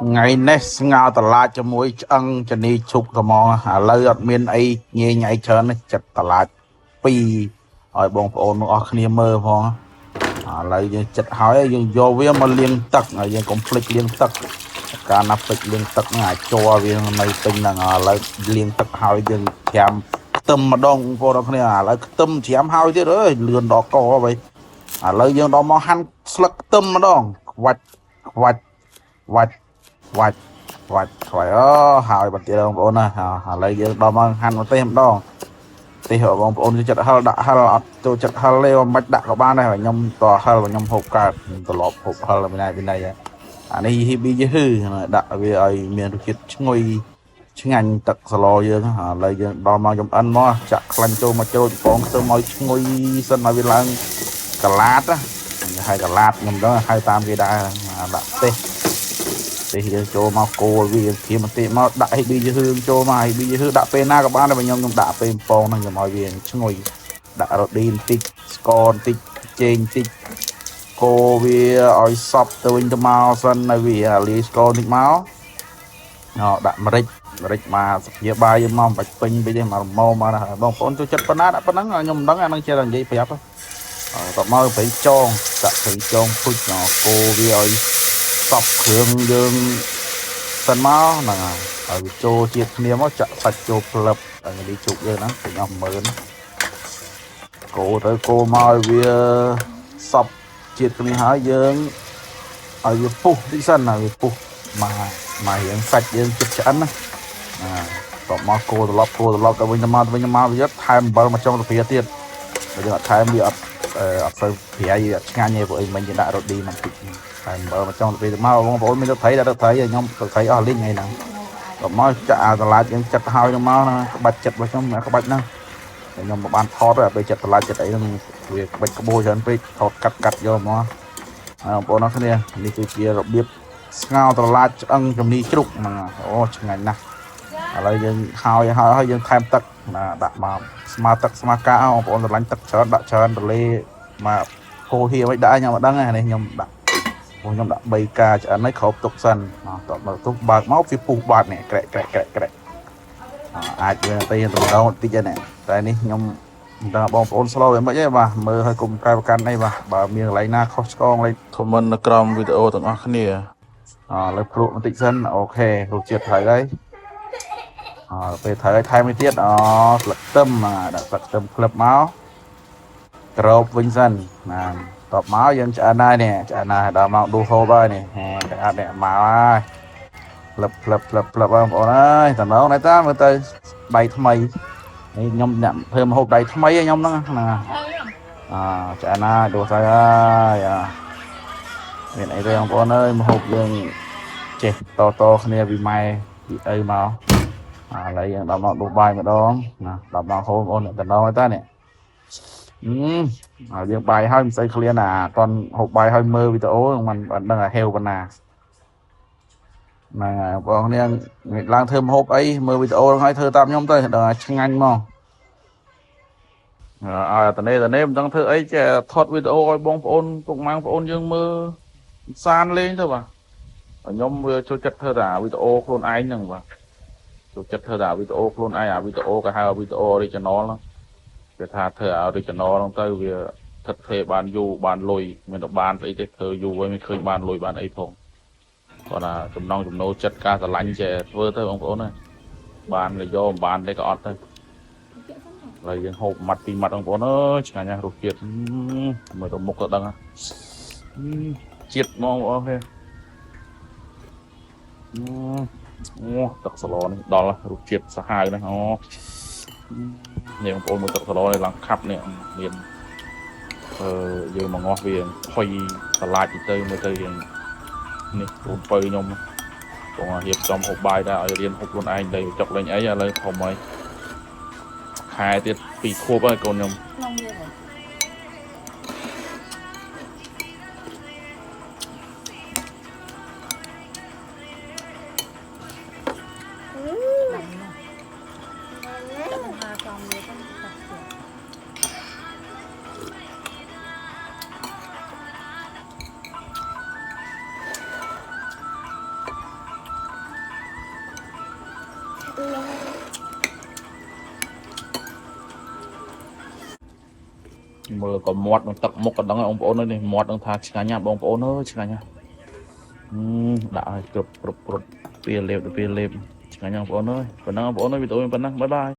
ថ្ងៃនេះស្ងោរត្រឡាចជាមួយឆ្អឹងជំនីឈូកត្មងឥឡូវអត់មានអីញ៉ៃញ៉ៃច្រើនទេចិត្តត្រឡាច2ឲ្យបងប្អូនទាំងអស់គ្នាមើលផងឥឡូវយើងចិត្តហើយយើងយកវាមកលាងទឹកហើយយើងកុំភ្លេចលាងទឹកកាលណាភ្លេចលាងទឹកហ្នឹងអាចជ័រវានៅពេញហ្នឹងឥឡូវលាងទឹកហើយយើងត្រាំខ្ទឹមម្ដងបងប្អូនទាំងគ្នាឥឡូវខ្ទឹមត្រាំហើយទៀតអើយលឿនដល់កហើយឥឡូវយើងដល់មកហាន់ស្លឹកខ្ទឹមម្ដងខ្វាច់ខ្វាច់ខ្វាច់ ខ្វាច់ខ្វាច់ខ្វាច់អូហើយបន្ទាបងប្អូនណាឥឡូវយើងដល់មកហាន់ម្ទេសម្ដងទេសបងប្អូនចូលចិត្តហឹលដាក់ហឹលអត់ចូលចិត្តហឹលទេមិនដាក់ក៏បានដែរខ្ញុំតហឹលខ្ញុំហូបកើតខ្ញុំត្រឡប់ហូបហឹលពីណាពីណីអានេះហ៊ីប៊ីយឺដាក់វាឲ្យមានរសជាតិឈ្ងុយឆ្ងាញ់ទឹកសឡយើងឥឡូវយើងដល់មកចំអិនមកចាក់ខ្លាញ់ចូលមកច្រូចបងខ្ទឹមឲ្យឈ្ងុយសិនឲ្យវាឡើងកឡាតហើយកឡាតខ្ញុំទៅហៅតាមគេដែរដាក់ទេស ទេសយើងចូលមកគោលវាធៀមបន្តិចមកដាក់ឲ្យប៊ីយឺចូលមកឲ្យប៊ីយឺដាក់ពេលណាក៏បានដែរខ្ញុំខ្ញុំដាក់ពេលពងហ្នឹងខ្ញុំឲ្យវាឈ្ងុយដាក់រ៉ូឌីបន្តិចស្ករបន្តិចចេងបន្តិចគោវាឲ្យសប់ទៅវិញទៅមកសិនឲ្យវាលាយស្ករបន្តិចមកដាក់ម្រេចម្រេចមកសភាបាយយើងមកបាច់ពេញពេកទេមករមមកបងប្អូនចូលចិត្តប៉ុណ្ណាដាក់ប៉ុណ្ណឹងខ្ញុំមិនដឹងអាហ្នឹងចេះតែនិយាយប្រាប់តមកប្រៃចងដាក់ប្រៃចងពុជគោវាឲ្យសពគ្រឿងយើងសិនមកហ្នឹងហើយឲ្យវាចូលជាតិគ្នាមកចាក់សាច់ចូលផ្លឹបហើយនេះជូកយើងហ្នឹងពេញអស់10000គោទៅគោមកឲ្យវាសពជាតិគ្នាហើយយើងឲ្យវាពុះតិចសិនឲ្យវាពុះមកមករៀងសាច់យើងចិត្តឆ្អិនណាណាតបមកគោត្រឡប់គោត្រឡប់ទៅវិញទៅមកទៅវិញទៅមកវាថែមអំបិលមកចុងទៅព្រាទៀតបើយើងអត់ថែមវាអត់អត់សូវប្រៃអត់ឆ្ងាញ់ទេព្រោះអីមិញយើងដាក់រ៉ូឌីមកតិចតែបើមកចង់ទៅពេលមកបងប្អូនមានទឹកត្រីដាក់ទឹកត្រីខ្ញុំទឹកត្រីអស់លីងថ្ងៃហ្នឹងក៏មកចាក់អាត្រឡាចយើងចិត្តហើយនឹងមកណាក្បាច់ចិត្តរបស់ខ្ញុំក្បាច់ហ្នឹងខ្ញុំមិនបានថតទេពេលចិត្តត្រឡាចចិត្តអីហ្នឹងវាក្បាច់ក្បួរច្រើនពេកថតកាត់កាត់យកមកបងប្អូនអរគ្នានេះគឺជារបៀបស្ងោរត្រឡាចឆ្អឹងជំនីជ្រូកហ្នឹងអូឆ្ងាញ់ណាស់ឥឡូវយើងហើយហើយហើយយើងថែមទឹកណាដាក់មកស្មើទឹកស្មើកាបងប្អូនស្រឡាញ់ទឹកច្រើនដាក់ច្រើនទលេមកហូរហៀមិនដាក់ខ្ញុំអត់ដឹងទេនេះខ្ញុំដាក់ខ្ញុំដាក់3កាឆ្អិនហើយគ្របទុកសិនតមកទុកបើកមកវាពុះបាត់នេះក្រែកក្រែកក្រែកក្រែកអាចវាទៅតម្ដងបន្តិចហ្នឹងតែនេះខ្ញុំមិនដឹងបងប្អូនស្លវាមិនទេបាទមើលឲ្យកុំកែប្រកាន់អីបាទបើមានកន្លែងណាខុសឆ្គងកន្លែង comment នៅក្រោមវីដេអូទាំងអស់គ្នា ឥឡូវភ្លក់បន្តិចសិនអូខេរសជាតិត្រូវហើយអពេលត្រូវហើយថែមមួយទៀតអូស្លឹកខ្ទឹមដាក់ស្លឹកខ្ទឹមផ្លឹបមកក្របវិញសិនណាតបមកយើងឆ្អិនហើយនេះឆ្អិនហើយដល់មកដួសហូបហើយនេះតែអត់នេះមកហើយផ្លឹបផ្លឹបផ្លឹបផ្លឹបបងប្អូនអើយតំណងណែតាមើលទៅដៃថ្មីនេះខ្ញុំអ្នកធ្វើម្ហូបដៃថ្មីខ្ញុំហ្នឹងណាអឆ្អិនហើយដួសហើយហើយមានអីទេបងប្អូនអើយម្ហូបយើងចេះតតគ្នាពីម៉ែពីឪមកឥឡូវយើងដល់មកដួសបាយម្ដងណាដល់មកហូបបងប្អូនតំណងតានេះហើយយើងបាយហើយមិនស្អីឃ្លានអាតន់ហូបបាយហើយមើលវីដេអូមិនដឹងអាហេវប៉ុណ្ណាហ្នឹងហើយបងប្អូនឡើងធ្វើម្ហូបអីមើលវីដេអូហ្នឹងហើយធ្វើតាមខ្ញុំទៅដល់ឆ្ងាញ់មកឲ្យតនេះតនេះមិនដឹងធ្វើអីចេះថតវីដេអូឲ្យបងប្អូនពុកម៉ែបងប្អូនយើងមើលសានលេងទៅបាទខ្ញុំវាចូលចិត្តធ្វើតែវីដេអូខ្លួនឯងហ្នឹងបាទចូលចិត្តធ្វើតែវីដេអូខ្លួនឯងអាវីដេអូគេហៅវីដេអូ original ហ្នឹងគេថាធ្វើ original ហ្នឹងទៅវាថិតថេរបានយូរបានលុយមានតែបានស្អីទេធ្វើយូរហើយមិនឃើញបានលុយបានអីផងគាត់ថាចំណងចំណូលចិត្តការស្រឡាញ់ចេះធ្វើទៅបងប្អូនណាបានក៏យកមិនបានទេក៏អត់ទៅឥឡូវយើងហូបម៉ាត់ពីរម៉ាត់បងប្អូនអើយឆ្ងាញ់ណាស់រសជាតិមើលទៅមុខក៏ដឹងជាតិហ្មងបងប្អូនគ្នាអូទឹកសឡនេះដល់រសជាតិសាហាវណាស់អូនេះបងប្អូនមើលទឹកសឡនេះឡើងខាប់នេះមានយើងមកងាស់វាផុយត្រឡាចទៅមើលទៅយើងនេះកូនពៅខ្ញុំបងរៀបចំហូបបាយដែរឲ្យរៀនហូបខ្លួនឯងលេងចុកលេងអីឥឡូវធំហើយខែទៀត2ខួបហើយកូនខ្ញុំ មើលក៏មាត់នឹងទឹកមុខក៏ដឹងហើយបងប្អូនអើយនេះមាត់នឹងថាឆ្ងាញ់ណាស់បងប្អូនអើយឆ្ងាញ់ណាស់ហឹមដាក់ឲ្យគ្រប់គ្រប់គ្រប់ពេលលេបទៅពេលលេបឆ្ងាញ់ណាស់បងប្អូនអើយប៉ុណ្ណឹងបងប្អូនអើយវីដេអូប៉ុណ្ណឹង bye bye.